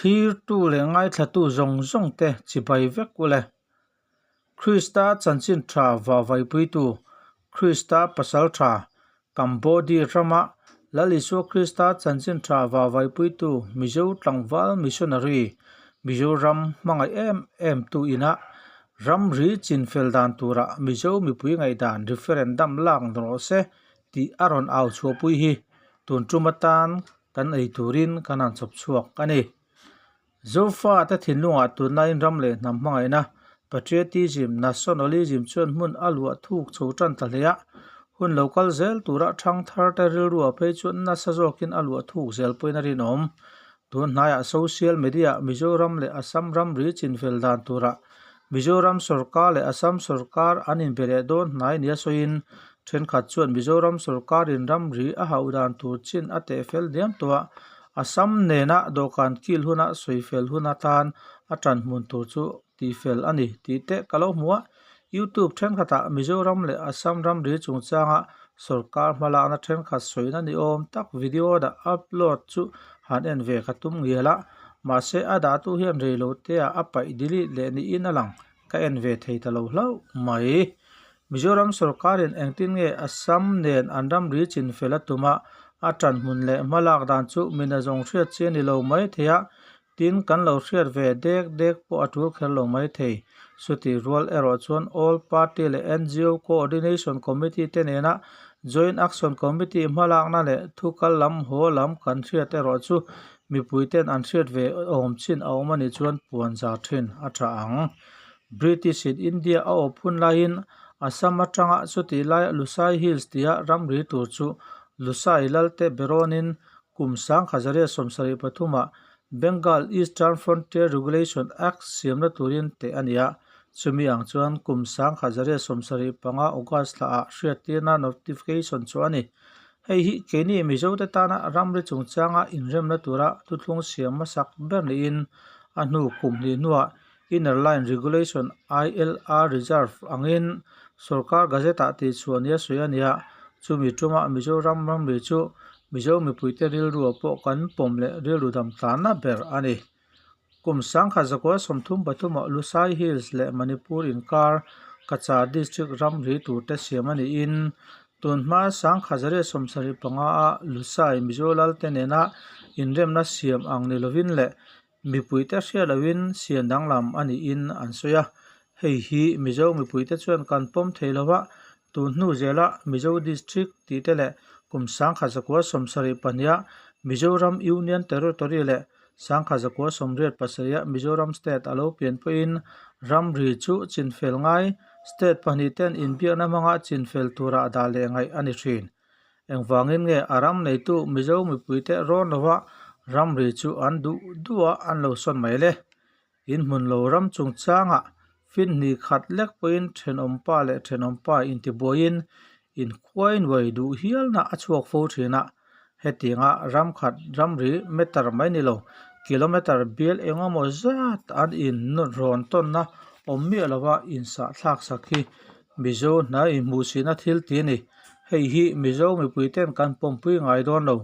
Thlirtu leh ngaithlatu zawng zawng te chibai vek ule. Krista chanchin tha vavaipuitu, Krista pasal tha, Cambodia rama Lal Isua Krista chanchin tha vavaipuitu Mizo tlangval missionary, Mizoram hmangaih em em tu ina ramri chinfel dan tura Mizo mipui ngaihdan referendum lak rawh se tih a rawn au chhuahpui hi tun tum atan kan ei turin kan han chawp chhuak a ni. Zofate thinlungah tunlaiin ram leh hnam hmangaihna, patriotism, nationalism chuan hmun a luah thuk chho tan ta hle a, hun lo kal zel tura thang tharte rilruah phei chuan nasa zawkin a luah thuk zel pawhin a rinawm. Tun hnaiah social media Mizoram leh Assam ramri chinfel dan turah Mizoram sawrkar leh Assam sawrkar an inbe leh dawn hnai nia sawiin thenkhat chuan Mizoram sawrkarin ramri a hauh dan tur chin a teh fel diam tawh a, Assam nena dawhkan kil huna sawi fel hun atan a tan hmun tur chu tih fel a ni tih te ka lo hmu a. YouTube thenkhatah Mizoram leh Assam ramri chungchanga sawrkar hmalakna thenkhat sawina ni awm tak video dah upload chu han en ve ka tum ngial a, mahse a dahtu hian reiloteah a paih delete leh niin a lang ka en ve thei ta lo hlauh mai. Mizoram sawrkarin engtin nge Assam nen an ramri chinfel a tum a, a tan hmun leh hmalak dan chu mina zawng hriat chi a ni lo mai thei a, tin kan lo hriat ve dek dek pawh a tul kher lo mai thei. Chutih rual erawh chuan All Party leh NGO Coordination Committee te nena Joint Action Committee hmalakna leh thu kal lam haw lam kan hriat erawh chu mipuiten an hriat ve awm chin a awm a nih chuan puan zar thin a tha ang. British in India a awp hun laiin Assam atanga chutih laia Lusai Hills tia ramri tur chu Lusai Lalte Berawnin kum 1973-ah Bengal Eastern Frontier Regulation Act siamna turin teh a ni a, chumi ang chuan kum 1975 August thlaah hriattirna notification chu a ni. Hei hi keini Mizote tana ramri chungchanga inremna tura thuthlung siam hmasak ber niin a hnu kum hnih hnuah Inner Line Regulation, ILR, Reserve angin sorkar Gazette-ah tihchhuah nia sawi a ni a, chumi tumah Mizoram ramri chu Mizo mipuite rilruah pawh kan pawm leh rilru dam tlanna ber a ni. Kum 1933-ah Lusai Hills leh Manipur inkar Cachar District ramri turte siam a niin tunhma 1975-a Lusai Mizo Lalte nena inremna siam ang ni lovin leh Mipuite hriat lohin sian danglam a niin an sawi a, hei hi Mizo mipuite chuan kan pawm thei lo a, tun hnu zela Mizo District tih te leh kum 1972-a Mizoram Union Territory leh 1987-a Mizoram State a lo pian pawhin ramri chu chinfel ngai state pahnih ten inbiakna hmanga chinfel tura dah leh ngaih a ni thin. Engvangin nge a ram neitu Mizo mipuite rawn lova ramri chu an duh duh a an lo sawn mai le? In hmun lo ram chungchangah finhnih khat lek pawhin thenawmpa leh thenawmpa intibuaiin inkhuainuai duh hialna a chhuak fo thin a, hetianga ram khat ramri meter mai ni lo kilometer bial engemaw zat an in rawn tawnna awm miah lova insahthlak sak hi Mizo hnai inhmuhsihna thil ti a ni. Hei hi Mizo mipuiten kan pawmpui ngai dawn lo.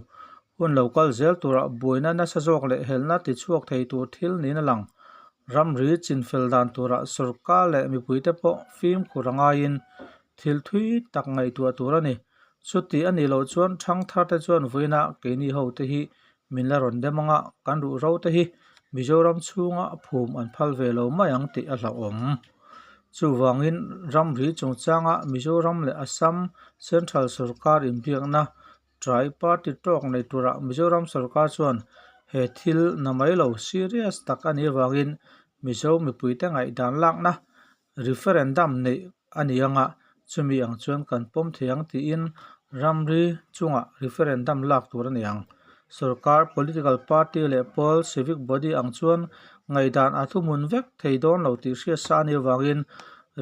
Hun lo kal zel turah buaina nasa zawk leh helna tichhuak thei tur thil niin a lang. Ramri chinfel dan turah sorkar leh mipuite pawh fimkhur a ngaiin thil thui tak ngaihtuah tur a ni. Chuti a nih loh chuan thangtharte chuan vawiina keini hote hi min la rawn dem anga kan ruhro te hi Mizoram chhunga phum an phal ve lo mai ang tih a hlauhawm. Chuvangin ramri chungchanga Mizoram leh Assam Central sorkar inbiakna Tri-Party tawk nei turah Mizoram sorkar chuan he thil na mai lo serious tak a nih avangin Mizo mipuite ngaihdan lakna referendum neih a ni anga chumi ang chuan kan pawm thei ang tiin ramri chungah referendum lak tur a ni ang. Sorkar, political party leh pawl, civic body ang chuan ngaihdan a thuhmun vek thei dawn lo tih hriat sa a nih avangin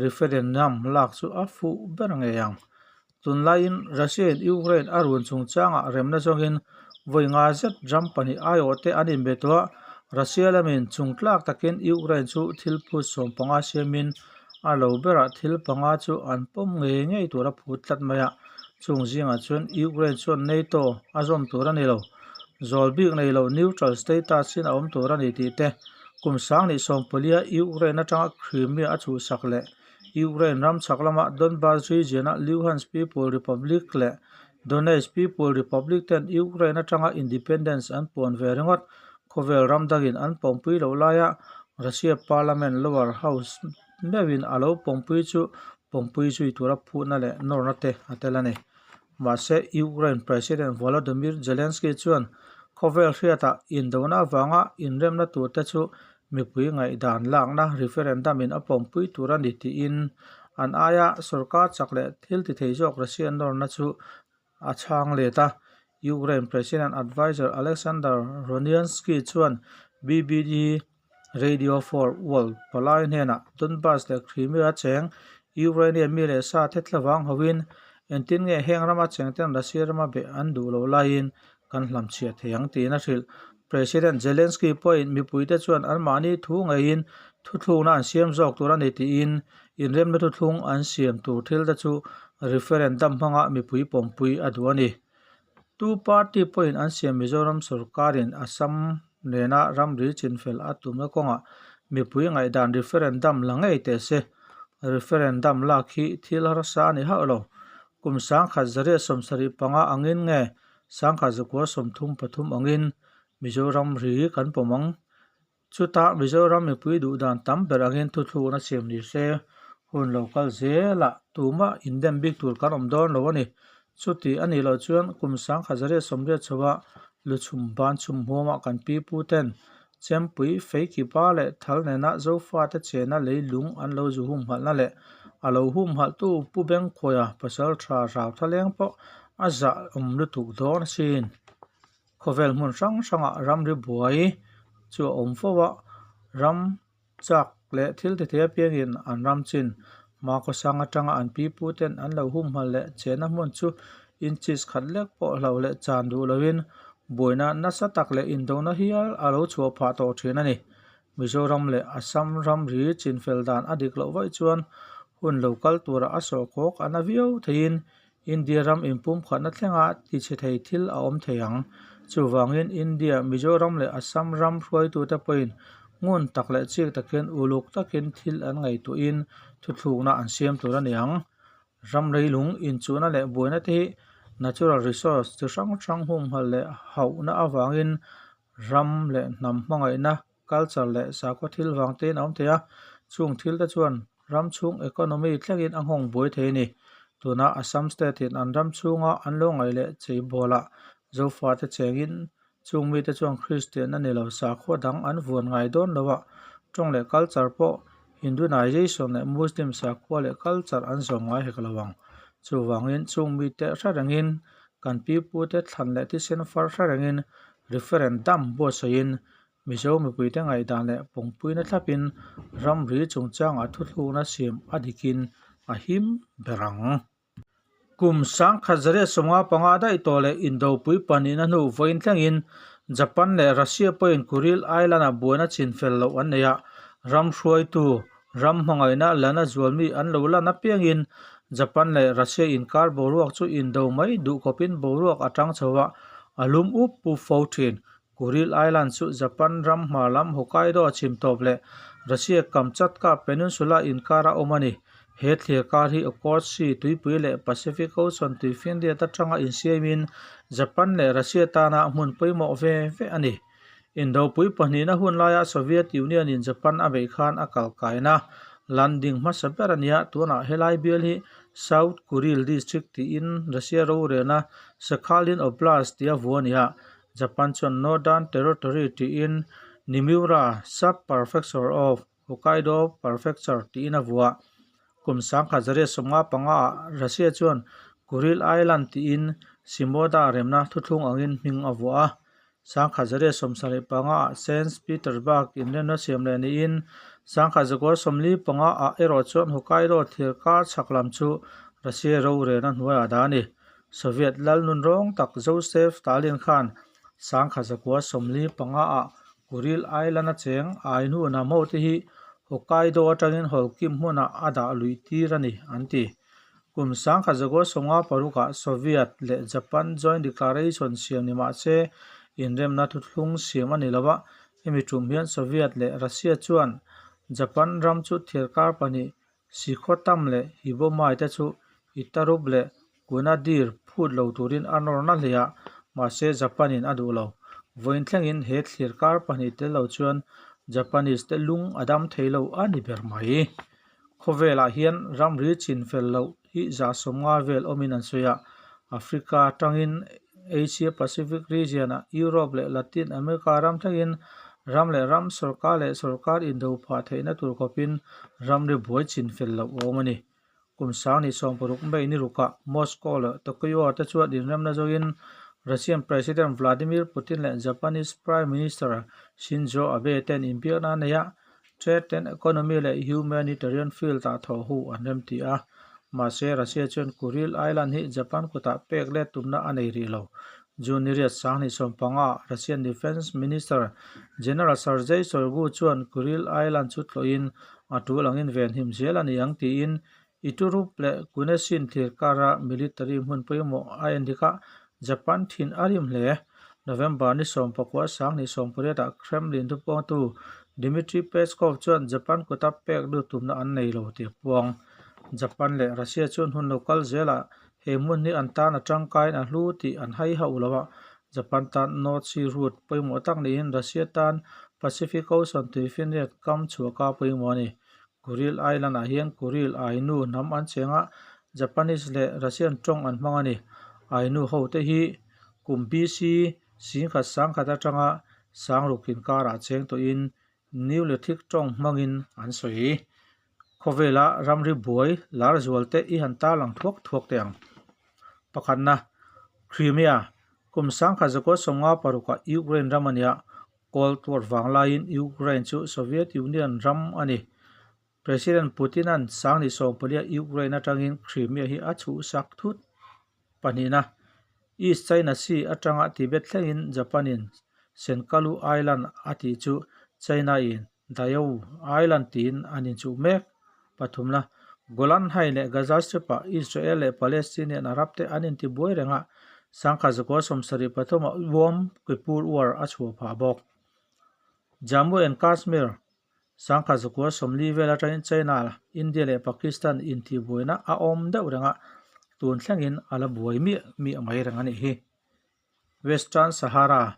referendum lak chu a fuh ber ngei ang. Tunlaiin Russia-in Ukraine a run chungchangah remna zawngin vawi nga zet ram pahnih aiawhte an inbe tawh a, Russia lamin chungtlak takin Ukraine chu thil phut 15 siamin a lo berah thil panga chu an pawm ngei ngei tur a phut tlat mai a, chung zingah chuan Ukraine chuan NATO a zawm tur a ni lo. Zawl bik nei lo neutral status-in a awm tur a ni tih te, kum sanghnih sawmpalia Ukraine atanga Crimea a chhuhsak leh Ukraine ram chhak lama Donbas region-a Luhansk People Republic leh Donetsk People Republic ten Ukraine atanga independence an puan ve ringawt khawvel ram dangin an pawmpui loh laia Russia parliament lower house meuhin a lo pawmpui chu pawmpui zui tura phutna leh nawrna te a tel a ni. Mahse, Ukraine President Volodymyr Zelensky chuan khawvel hriatah indona avanga inremna turte chu mipui ngaihdan lakna referendum in a pawmpui tur a ni tiin an aia sorkar chak leh thil ti thei zawk Russia nawrna chu a chhang let a. Ukraine President Adviser Alexander Roniansky chuan BBD Radio for World palai hnenah Donbas leh Crimea cheng Ukrainian mi leh sa te thlavang hoin engtin nge heng rama chengten Russia rama beh an duh loh laiin kan hlamchhiah thei ang tiin a hrilh. President Zelensky pawhin mipuite chuan anmahni thu ngeiin thuthlukna an siam zawk tur a ni tiin inremna thuthlung an siam tur thil te chu referendum hmanga mipui pawmpui a duh a ni. Tu party pawhin an siam Mizoram sorkarin Assam nena ramri chinfel a tumna kawngah mipui ngaihdan referendum la ngei teh se. Referendum lak hi thil harsa a ni hauh lo. Kum 1775 angin nge 1933 angin Mizoram ri kan pawm ang. Chutah Mizoram mipui duh dan tam ber angin thuthlukna siam ni se, hun lo kal zelah tumah indem bik tur kan awm dawn lo a ni. Chuti a nih loh chuan kum 1980 chhoa luchhum ban chhum huamah kan pi pu ten Chempui, Feikipa leh Thal nena Zofate chena leilung an lo zu humhalhna leh a lo humhalhtu Pu Bengkhuaia pasal tha rau thaleng pawh a zah awm lutuk dawn asin. Khawvel hmun hrang hrangah ramri buai chu a awm fo a, ram chak leh thil ti thei apiangin an ram chin hmakhawsang atanga an pi pu ten an lo humhalh leh chenna hmun chu inches khat lek pawh hlo leh chan duh loin buaina nasa tak leh indona hial a lo chhuah phah tawh thin a ni. Mizoram leh Assam ramri chinfel dan a dik loh vaih chuan hun lo kal turah a sawhkhawk a na viau theiin India ram inpumkhatna thlenga tichhe thei thil a awm thei ang. Chuvangin India, Mizoram leh Assam ram hruaitute pawhin ngun tak leh chik takin uluk takin thil an ngaihtuahin thuthlukna an siam tur a ni ang. Ram leilung inchuhna leh buaina te hi natural resource chi hrang hrang humhalh leh hauhna avangin ram leh hnam hmangaihna, culture leh sakhaw thil vang tein a awm thei a, chung thil te chuan ram chhung economy thlengin a nghawng buai thei a ni. Tuna Assam state in an ram chhunga an lo ngaih leh cheibawl-ah Zofate chengin chung mite chuan Kristian a ni lo, sakhua dang an vuan ngai dawn lo a, tawng leh culture pawh Hinduization leh Muslim sakhua leh culture an zawm ngai hek lo ang. Chuvangin chung mite hre rengin kan pipute thlan leh thisen far hre rengin referendum buatsawihin Mizo mipuite ngaihdan leh pawngpuina thlapin ramri chungchangah thuthlukna siam a dikin a him ber ang. Kum 1955 daih tawh leh Indopui pahnihna hnu vawiin thlengin Japan leh Russia pawhin Kuril Island-ah buaina chinfel loh an nei a, ram hruaitu ram hmangaihna lana zualmi an lo lan apiangin Japan leh Russia inkar boruak chu indo mai duh khawpin boruak a tang chho a, a lum up up fo thin. Kuril Island chu Japan ram hmar lam Hokkaido a chhim tawp leh Russia Kamchatka Peninsula inkara awm a ni. He thlir kar hi Okhotsk Sea tuipui leh Pacific Ocean tuifinriat atanga insiamin Japan leh Russia tana hmun pawimawh ve ve a ni. Indopui pahnihna hun laia Soviet Union in Japan a beih khan a kal kaina landing hmasa ber a nia. Tunah helai bial hi South Kuril District tiin Russia rorelna Sakhalin Oblast tia vu a ni a. Japan chuan Northern Territory tiin Nimura Sub-Prefecture of Hokkaido Prefecture tiin a vuah. Kum 1955 ah Russia chuan Kuril Island tiin Shimoda remna thuthlung angin hming a vuah a. 1975 ah Saint Petersburg inremna siam leh niin 1945 ah erawh chuan Hokkaido thlir kar chhak lam chu Russia rorelna hnuaiah dah a ni. Soviet lal nun rawng tak Joseph Stalin khan 1945 ah Kuril Island a cheng Ainu hnam ho te hi Hokkaido atangin Holkim hmunah a dah luih tir a ni, an ti. Kum 1956 ah Soviet leh Japan Joint Declaration siam ni mah se, Inremna thuthlung siam a ni lo a, hemi tum hian Soviet leh Russia chuan Japan ram chu thliarkar pahnih Sikhotam leh Hibomai te chu Itarup leh Kunadir phut lo turin a nawr na hle a, mahse Japan-in a duh lo. Vawiin thlengin he thliarkar pahnih tel lo chuan Japanese te lung a dam thei lo a ni ber mai. Khawvelah hian ramri chin fel loh hi 150 vel awmin an sawi a, Africa atangin Asia Pacific region-ah Europe leh Latin America ram thlengin ram leh ram sawrkar leh sawrkar indo phah theihna tur khawpin ramri buai chin fel loh a awm a ni. Kum 2016 May ni rukah Moscow leh Tokyo te chuan inremna zawngin Russian President Vladimir Putin leh Japanese Prime Minister Shinzo Abe ten inbiakna a nei a, Trade and Economy leh Humanitarian field-ah thawh hu an remti a. Mahse, Russia chuan Kuril Island hi Japan kutah pek let tumna a nei rih lo. June ni riat 2015-ah Russian Defence Minister General Sergei Shoigu chuan Kuril Island chu tlawhin a tul angin venhim zel a ni ang tiin Iturup leh Kunesin thlir kara military hmun pawimawh a endik a, Japan thin a rim hle. November ni 19 2018-ah Kremlin thupuangtu Dmitry Peskov chuan Japan kuta pek lut tumna an nei lo tih a puang. Japan leh Russia chuan hun lo kal zelah he hmun hi an tan a tangkaiin a hlu tih an hai hauh lo a, Japan tan North Sea route pawimawh tak niin Russia tan Pacific Ocean tuifinriat kam chhuahka pawimawh a ni. Kuril Island-ah hian Kuril Ainu hnam an cheng a, Japanese leh Russian tawng an hmang a ni. Ainu hote hi kum BC 10,000 10,000 atanga 6,000 inkarah cheng tawhin Neolithic tawng hmangin an sawi. Khawvela ramri buai lar zual te i han tarlang thuak thuak teh ang. Pakhatna, Crimea, kum 1956-ah Ukraine ram a nia, Cold War vang laiin Ukraine chu Soviet Union ram a ni. President Putin-a'n 2014-a Ukraine atangin Crimea hi a chhuhsak thut. Pahnihna, East China Sea atanga Tibet thlengin Japan-in Senkaku Island a tih chu China-in Diaoyu Island tiin an inchuh mek. Pathumna, Golan Heights leh Gaza Strip-ah Israel leh Palestinian Arab te an intibuai reng a, 1973-ah Yom Kippur War a chhuah phah bawk. Jammu and Kashmir, 1940 vel atangin China, India leh Pakistan intihbuaina a awm deuh reng a, tun thlengin a la buai miah miah mai reng a nih hi. Western Sahara,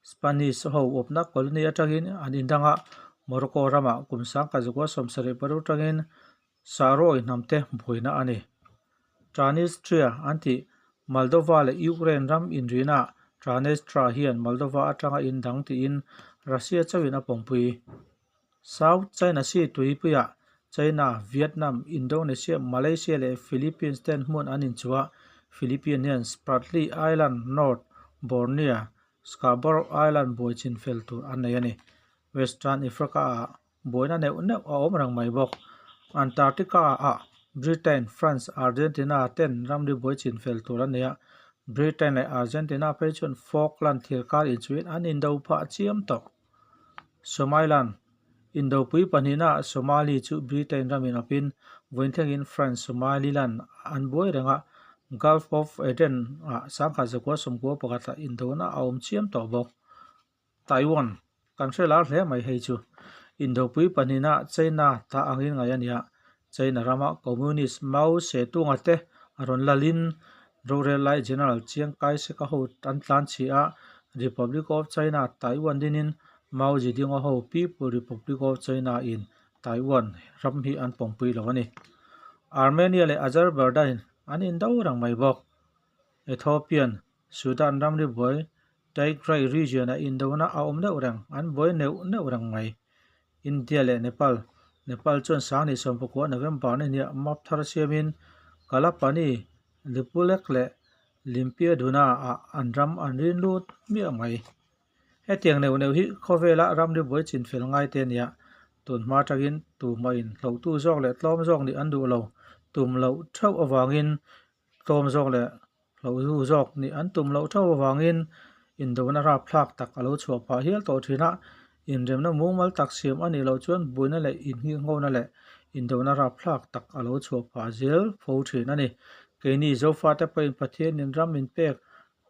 Spanish ho awpna colony atangin an indang a, Morocco ramah kum 1976 atangin Sahrawi hnamte buaina a ni. Transnistria an tih Moldova leh Ukraine ram inrina Transnistria hian Moldova atanga indang tiin Russia chauhin a pawmpui. South China Sea tuipuiah China, Vietnam, Indonesia, Malaysia leh Philippines ten hmun an inchuh a, Philippine hian Spratly Island, North Borneo, Scarborough Island buai chin fel tur an nei a ni. Western Africa-ah buaina neuh neuh a awm reng mai bawk. Antarctica-ah Britain, France, Argentina ten ramri buai chin fel tur an nei a, Britain leh Argentina phei chuan Falkland thirkar inchuhin an indo phah chiam tawh. Somaliland, Indopui pahnihnaah Somali chu Britain ramin awpin vawiin thlengin France Somaliland an buai reng a, Gulf of Aden-ah 1991-ah indona a awm chiam tawh bawk. Taiwan, Kan hre lar hle mai hei chu. Indopui pahnihnaah China ta angin ngaih a nia. China rama Communist Mao Zedong-a te a rawn lalin rorel lai General Chiang Kai-shek-a ho an tlan chhi a, Republic of China Taiwan dinin Mao Zedong-a ho People Republic of China-in Taiwan ram hi an pawmpui lo a ni. Armenia leh Azerbaijan an indo reng mai bawk. Ethiopian, Sudan ramri buai Tigray region-ah indona a awm deuh reng, an buai neuh neuh reng mai. India leh Nepal, Nepal chuan 2019 November ni hniah map thar siamin Kalapani, Lipulek leh Limpiadhuna-ah an ram an rin lut miah mai. Hetiang neuh neuh hi khawvela ramri buai chinfel ngai te a nia. Tun hma atangin tumah-in hlohtu zawk leh tlawm zawk nih an duh lo, tum loh theuh avangin Tlawm zawk leh hlohzu zawk nih an tum loh theuh avangin indona rapthlak tak a lo chhuah phah hial tawh thin a, inremna mumal tak siam a nih loh chuan buaina leh innghinghona leh indona rapthlak tak a lo chhuah phah zel fo thin a ni. Keini Zofate pawhin Pathianin ram min pek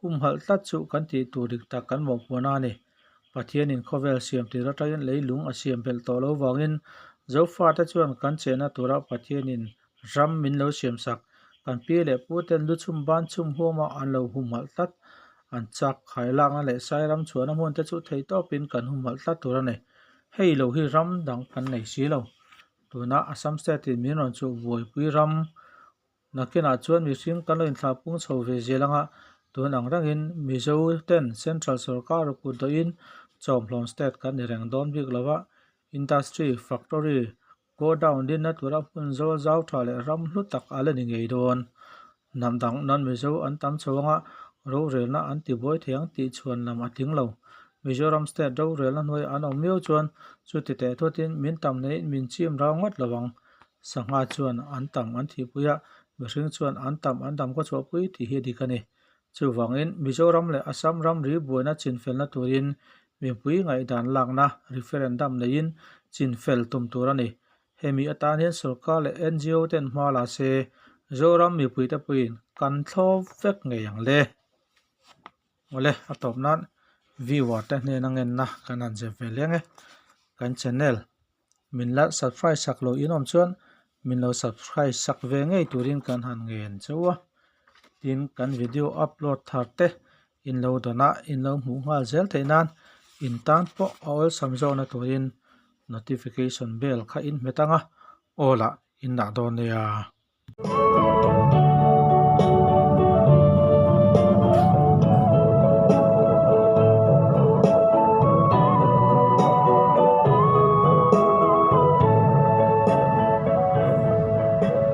Humhalh tlat chu kan tih tur dik tak kan mawhpuahna a ni. Pathianin khawvel siam tir atangin leilung a siam belh tawh lo vangin Zofate chuan kan chenna tura Pathianin ram min lo siamsak, kan pi leh puten lu chhum ban chhum huama an lo humhalh tlat. An chak khai lakna leh sairam chhuahna hmunte chu theihtawpin kan humhalh tlat tur a ni. Hei lo hi ram dang kan nei si lo. Tuna Assam State in min rawn chuh buaipui ram Nakinah chuan mihring kan lo inthlahpung chho ve zel anga tun ang rengin Mizo ten Central sorkar kut dawhin chawmhlawm state kan ni reng dawn bik lova, Industry, Factory, Godown dinna tura hmun zawl zau tha leh ram hlu tak a la ni ngei dawn. Hnam dang nan Mizo an tam chho anga rorelna an ti buai thei ang tih chhuan lam a tling lo. Mizoram state rorelna hnuaiah an awm miau chuan chuti teh thutin min tam neiin min chim rau ngawt lo ang. Sangha chuan an tam an thihpui a, mihring chuan an tam an dam khaw chhuahpui tih hi a dik a ni. Chuvangin, Mizoram leh Assam ramri buaina chinfelna turin mipui ngaihdan lakna referendum neiin chinfel tum tur a ni. Hemi atan hian sorkar leh ngo ten hma la se, Zoram mipuite pawhin kan thlawp vek ngei ang le. Awle, a tawp nan viewer te hnena ngenna kan han zep ve leng e. Kan channel Min la subscribe sak lo in awm chuan min lo subscribe sak ve ngei turin kan han ngen chauh a. Tin, kan video upload thar te in lo dawn a, in lo hmuh nghal zel theih nan in tan pawh a awlsam zawkna turin notification bell kha in hmet ang a, aw lah in dah dawn nia.